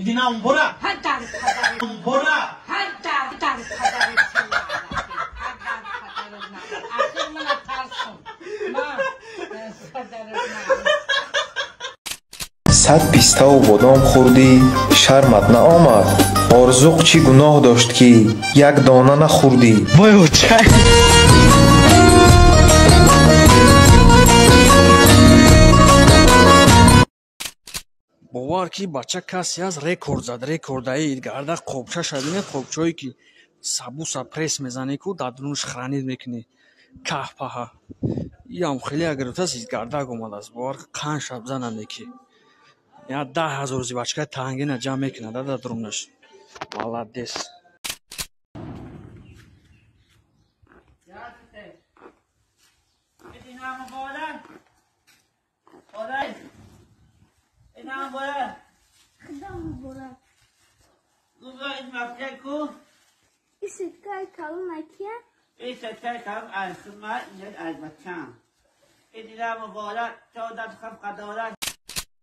Идина умбора. Умбора. Сад пиставу бодом хӯрдӣ, шармат наомад. Орзуқ чӣ гуноҳ дошт, ки як дона нахӯрдӣ? Вой, очай. Бовар ки бача касе аст, рекорд зад, рекордаи гарда қобча шадине, қобчое ки сабуса пресс мезанӣ ку дар дунуш хранид мекунӣ каҳпаҳа. Иам хеле агирифтааст, гардак омадааст. Бовар қанд шаб зананде ки я 10 000 зибачкаи тангина ҷамъ мекунад дар дурунаш. Молодец.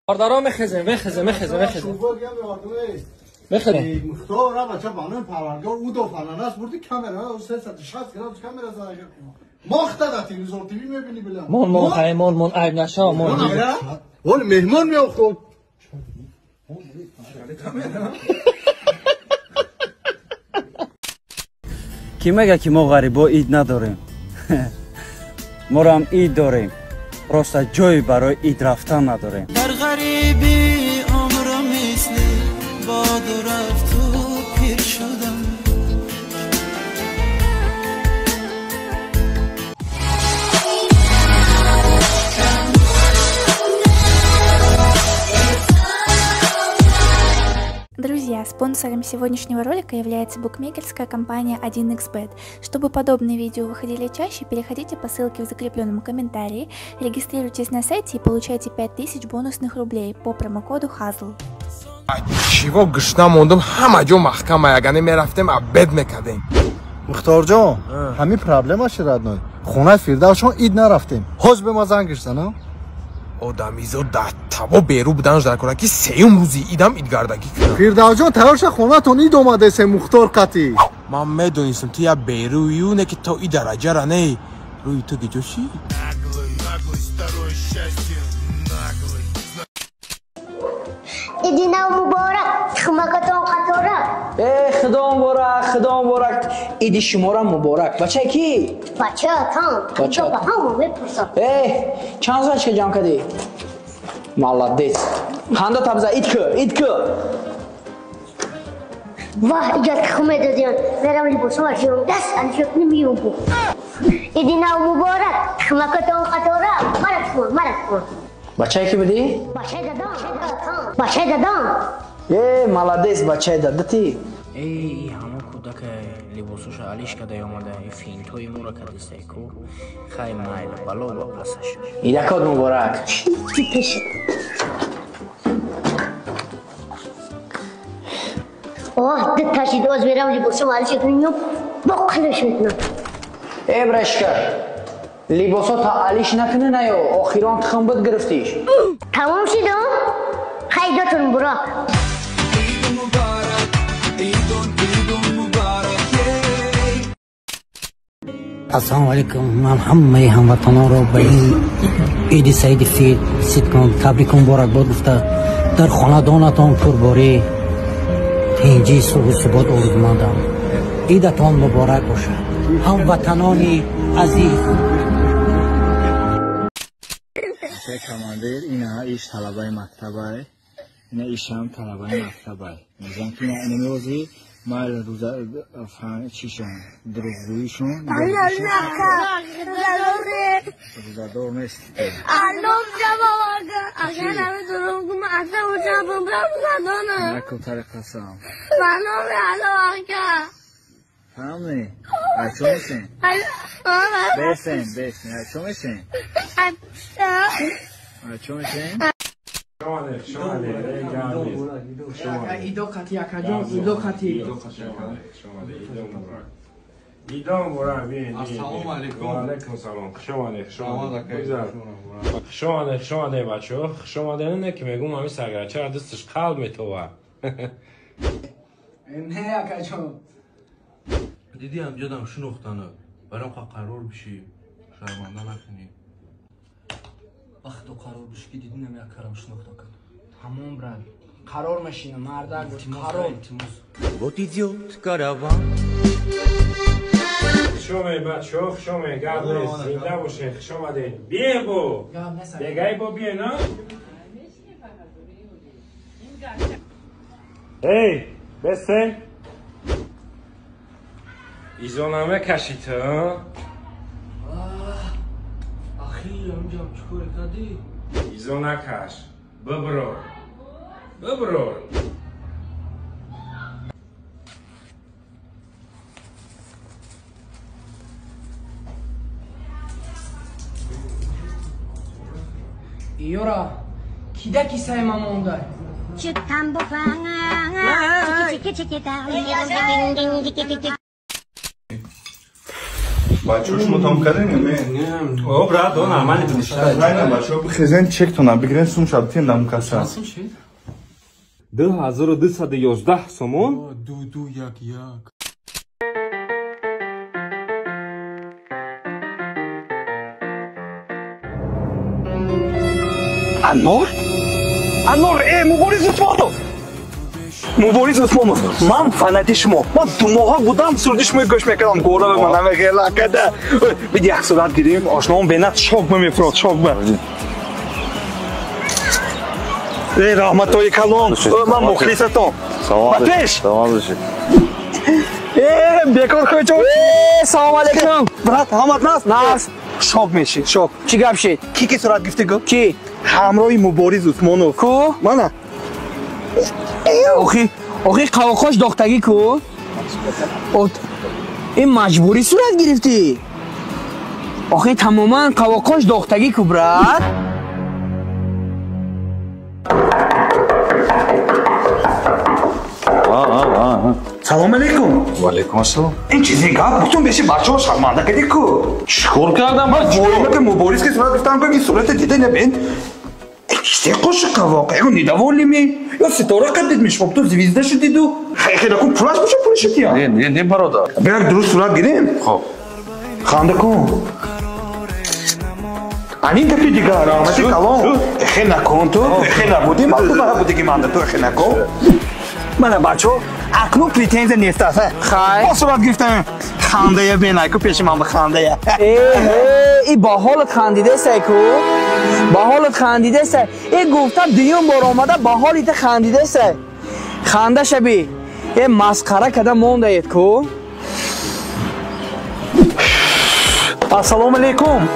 Бардаро мехезем, мехезем, мехезем, мехезем. Мехезем. Мухтор ра бача банон парваргор у до фаланас бурди камера 360 градус камера зада. Мохта да телевизор ТВ мебини била. Мон мон хай мон мон айб наша мон. Вол меҳмон меохт. Ки мега ки мо ғарибо ид надорем? Морам ид дорем. Просто ҷой барои ид рафтан надорем. Дар ғарибӣ умрам мисли боду рафту пир шудам. Друзья, спонсором сегодняшнего ролика является букмекерская компания 1xBet. Чтобы подобные видео выходили чаще, переходите по ссылке в закрепленном комментарии, регистрируйтесь на сайте и получайте 5000 бонусных рублей по промокоду HAZL. Чего гушна мондум, ҳама ҷо маҳкама, ягане мерафтем, обед мекардем. Мухторҷон, ҳамин проблема ши родной. Хонаи Фирдавсшон ид нарафтем. Ҳоз бе ма занг гирсана? Одамизо дар таво беру буданаш дар кора, ки сеюм рӯзи идам идгардагӣ кунам. Фирдавсҷон, тайёр ша, хонатон ид омадесе Мухтор қатӣ. Ман медонистам, ту я берӯю, не ки то и дараҷара не. Рӯи ту гиҷо ши? Иди нав муборак, тухмакатон қатора. Э, худо муборак, худо муборак. Иди шумора муборак. Бачаи ки? Бачаатон. Бача. Ба ҳама мепурсам. Э, чанд зачка ҷамъ кардӣ? Молодец. Ханда табза, ид ку, ид ку. Ваҳ, иҷа тухм медодиён. Мерам либосҳоро жиром даст алишокни миёбу. Иди нав муборак, тухмакатон қатора. Мара тухма, мара тухма. Бачаи ки будӣ? Бачаи дадам. Бачаи дадам. Э, молодец, бачаи дадати. Эй, ҳамон кӯдака либосоша алиш када омада, финтои моро кадистай ку. Хай майла, бало ба пасаш. Идакот муборак. Оҳ, ду ташид, оз мерам либосом алиш мекунам, бо қалаш мекунам. Э, брашка, либосо та алиш накунӣ наё, охирон тухм буд гирифтиш. Тамом шид, хай дотон муборак. Ассалому алайкум. Ман ҳамаи ҳамватанонро ба ин иди саиди фитр сидкон табрику муборакбод гуфта, дар хонадонатон пурборӣ, тинҷӣ, сулҳу субот орзумандам. Идатон муборак бошад, ҳамватанони азиз. Командир, ина иш талабаи мактабай, ина ишам талабаи мактабай. Мезан ки ина меозӣ майл рӯза чишон дурӯғгӯишон рӯзадор нест. Накун тари қасам. Фаҳмӣ? Ачо мешен? Бесен, бесен, ачо мешен? Ачо мешен? Идо қати, акаҷон, идо қати. Идо муборак. Ассалому алайкум. Ва алайкум салом. Хуш омадед, хуш омадед. Хуш омадед, хуш омадед, бачаҳо. Хуш омадед. Не ки мегӯм, ҳамин сагарчаро дасташ қалб метова. Не акаҷон. Диди ҳамҷадам шинохтана. Барам қарор бишӣ. Шарманда накунӣ. Вақто қарор бишӣ ки дидинам як карам шинохта кад. Тамом брат. Қарор мешинам, мардак қарор. Вот идёт караван. Хуш омед бачаҳо, хуш омед. Гап нест, зинда бошед, хуш омадед. Бие бо. Бегай бо бие, на? Эй, бесен. Изонаме кашид, ҳа? Ахи, амҷам чӣ коре кардӣ? Изо накаш. Биброр. Биброр. Ёра, кида кисаи ма монда? Бачаҳо шумо там кардем ё не? О, брат, о, нормально бишта. Найна бачаҳо бихезен чектона бигирен сум шабтин дам каса. 2211 сомон? 2 2 1 1. Анор? Анор, Мубориз Усмонов! Мубориз Усмонов, ман фанати шумо. Ман 2 моҳа будам суруди шумои гӯш мекардам. Гора ба ман намегела када. Биди як сурат гирим, ошноам бенат шок мемефурод, шок ба. Эй, раҳматои калон, ман мухлисатон. Ба пеш! Э, бекор хоҷо. Э, салом алейкум. Брат, ҳамат наст? Наст. Шок меши, шок. Чӣ гап шид? Ки ки сурат гирифти гӯ? Ки? Ҳамроҳи Мубориз Усмонов. Ку? Мана. Охи, охи қавоқош дохтагӣ ку? Ин маҷбурӣ сурат гирифтӣ? Охи тамоман қавоқош дохтагӣ ку, брат? Салом алейкум. Ва алейкум ассалом. Ин чизи гап бутун беши бачаҳо шарманда кардӣ ку. Чӣ кор кардам? Ман ки Мубориз ки сурат гирифтам, ин сурата дида набин. Се қошиқа воқеа недовольный ми? Ё ситора қадид ми шумо ту звезда шудиду? Хеле кун пулаш боша пулаш тия. Не, не, не бародар. Бирак дуруст сурат гирем. Хоб. Ханда кун. Анин гапи дигар, раҳмати калон. Эхе накун ту, эхе набудӣ, ман ту бара будиги манда ту эхе накун. Мана бачо, акнун претензия нест аст. Хай. Бо сурат гирифтам. Хандая бенайку пеши ман бихандая. Э, и ба ҳолат хандидесай ку? Ба ҳолат хандидесай. Э гуфтам дуюм бор омада ба ҳоли та хандидесай. Ханда шаби. Э масхара када мондаед ку? Ассалому алейкум.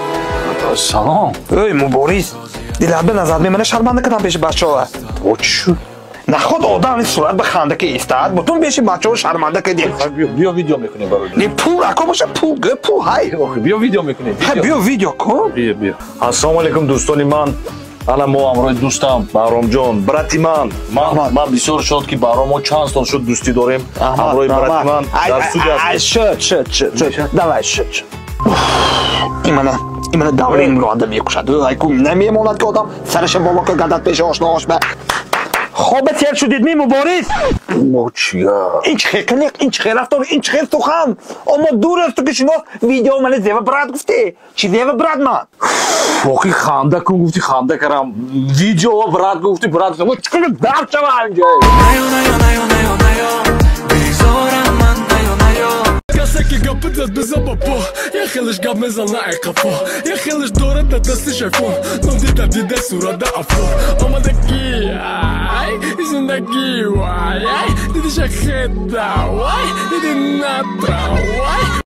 Салом. Эй, Мубориз. Дилат ба назар мемана шарманда кардам пеши бачаҳо. О, чӣ шуд? Наход одам ин сурат ба ханда ки истад, бутун беши бачаҳо шарманда кардем. Биё видео мекунем бародар. Не пул, ако боша пул, г пул ҳай. Биё видео мекунем. Ҳа, биё видео кун. Биё, биё. Ассалому алейкум дӯстони ман. Ана мо ҳамроҳи дӯстам Баҳромҷон, брати ман. Ман бисёр шод ки Баҳром мо чанд сол шуд дӯстӣ дорем. Ҳамроҳи брати ман дар студия ҳастем. Шуд, шуд, шуд, шуд. Давай, шуд, шуд. Имана давлениро одам мекушад. Айку намемонад ки одам сараша боло кардад пеши ошноаш ба. Хоба сер шудид ми Мубориз? О, чия? Ин чӣ хел қилиқ, ин чӣ хел рафтор, ин чӣ хел сухан? Омо дур аст ту ки шинос видео мана зева брат гуфтӣ. Чӣ зева брат ман? Охи ханда кун гуфти ханда карам. Видео брат гуфти брат. Чӣ кунам дар шава инҷо. Касе ки гапи зад биза ба по, я хелеш гап мезана ай қафо, я хелеш дорад да дасти шайфон, ном дида дида сурада афор. Омадаги ай зиндагӣ вай ай диди шахеда вай диди натра вай.